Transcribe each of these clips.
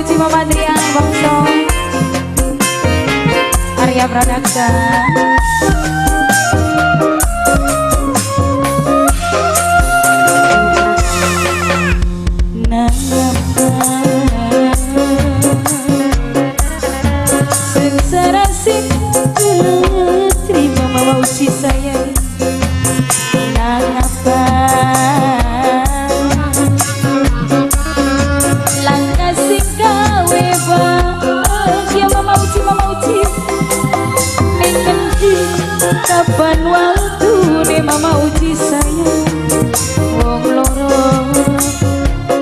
Uci, Mama Adrian, Bangso Arya Production. Sengsara sing terima Mama Uci sayang. Nangapa langkah sing gawe bahagia Mama Uci, Mama Uci. Ning endi kapan waktune Mama Uci sayang. Wong loro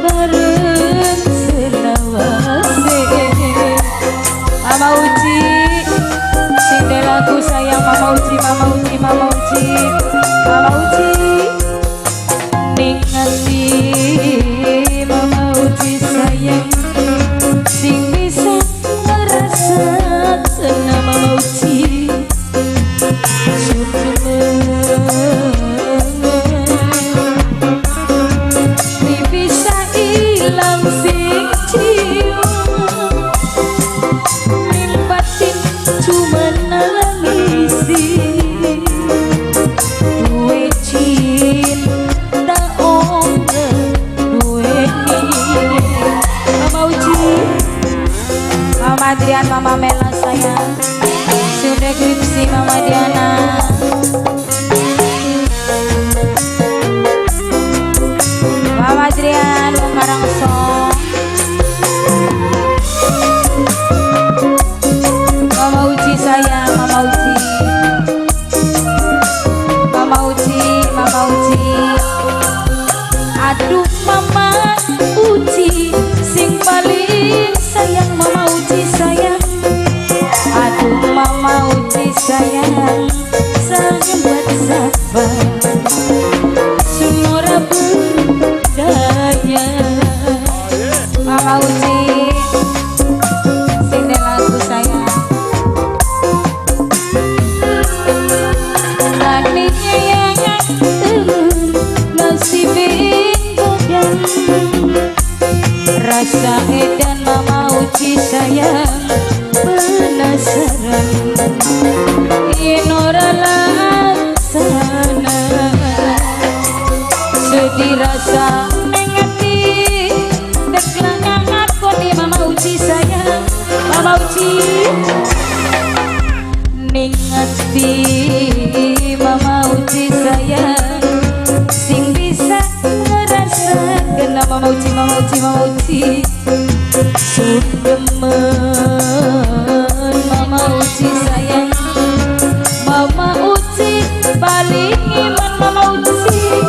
bareng selawase. Mama Uci sing lagu sayang Mama Uci, Mama Uci, Mama Uci, Mama Uci. Ning ati Mama Uci sayang sing bisa ngrasakna Mama Uci. Syukur bisa ilang sing jiwa ning batin cuma nangisi. Duwe cinta ora duweni. Mama Uci, Mama Adrian, Mama Mela sayang. Sudah kripsi Mama Diana. Mama Adrian, wong Karangsong. Mama Uci sayang, Mama Uci, Mama Uci, Mama Uci. Aduh Mama Uci sing paling sayang Mama Uci sayang. Aduh Mama Uci sayang, sambat sabar sunora berdaya. Mama Uci sing lagu sayang. Tani yang nasibin godang rasa edan Mama Uci sayang penasaran. Yen ora laksana sedih rasa ning ati teklan ngakoni Mama Uci sayang. Mama Uci ning ati Mama Uci sayang sing bisa ngrasakna Mama Uci, Mama Uci, Mama Uci. Sudemen Mama Uci sayang. Mama Uci paling iman Mama Uci.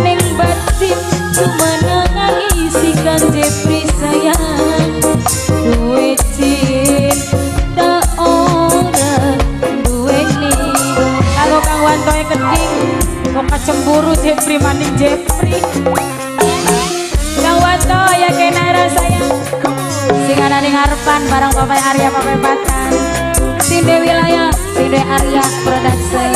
Ning batin cuma nangisi kan Jepri sayang. Duwe cinta ora duweni. Kalau Kang Wantoe keting kok kecemburu Jepri maning Jepri. Kang Wanto ya kenara sayang. Sing ana ning ngarepan bareng Bapak Arya Bapak Patan. Sing de wilayah, sing de Arya Production.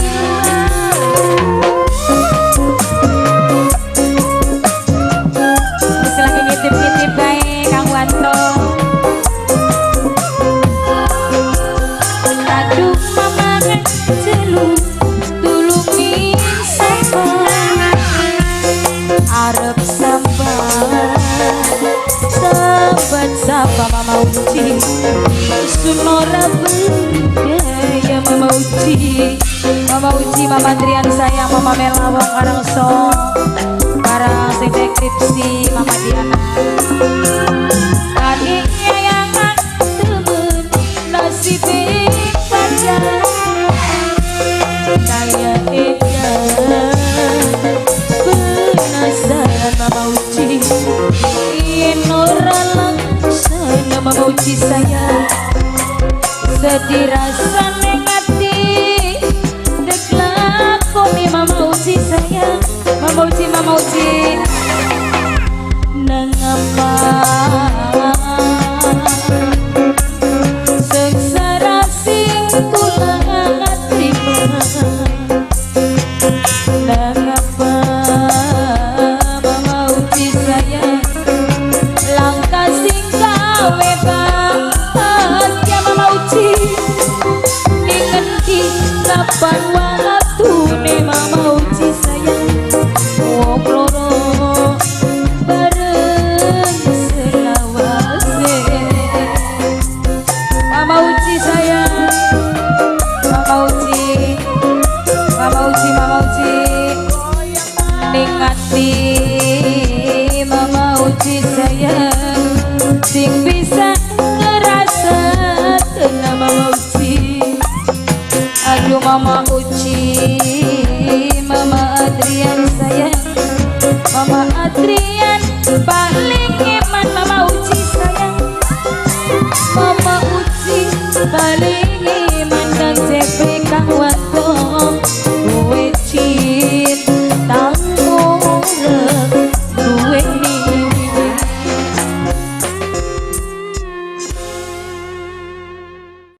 Wis lagi ngitip-ngitip bae Kang Wanto. Aduh Mama celu tulungi sapa arep sapa sahabat sapa Mama Uci. Sunora berdaya Mama Uci, Mama Uci, Mama Adrian sayang, Mama Mela wong Karangsong barang sing dekripsi Mama Diana. Tadi yang temen nasibe pacar kaya edan penasaran Mama Uci. Yen ora laksana Mama Uci sayang sedih rasa ning ati dek lakoni Mama Uci sayang. Mama Uci, Mama Uci. Nangapa sengsara sing kula terima. Nangapa Mama Uci sayang langkah sing sayang, sing bisa ngerasa kena Mama Uci. Aduh Mama Uci, Mama Adrian sayang, Mama Adrian paling eman. Mama Uci sayang, Mama Uci paling eman. Kang Jepri, Kang Wati.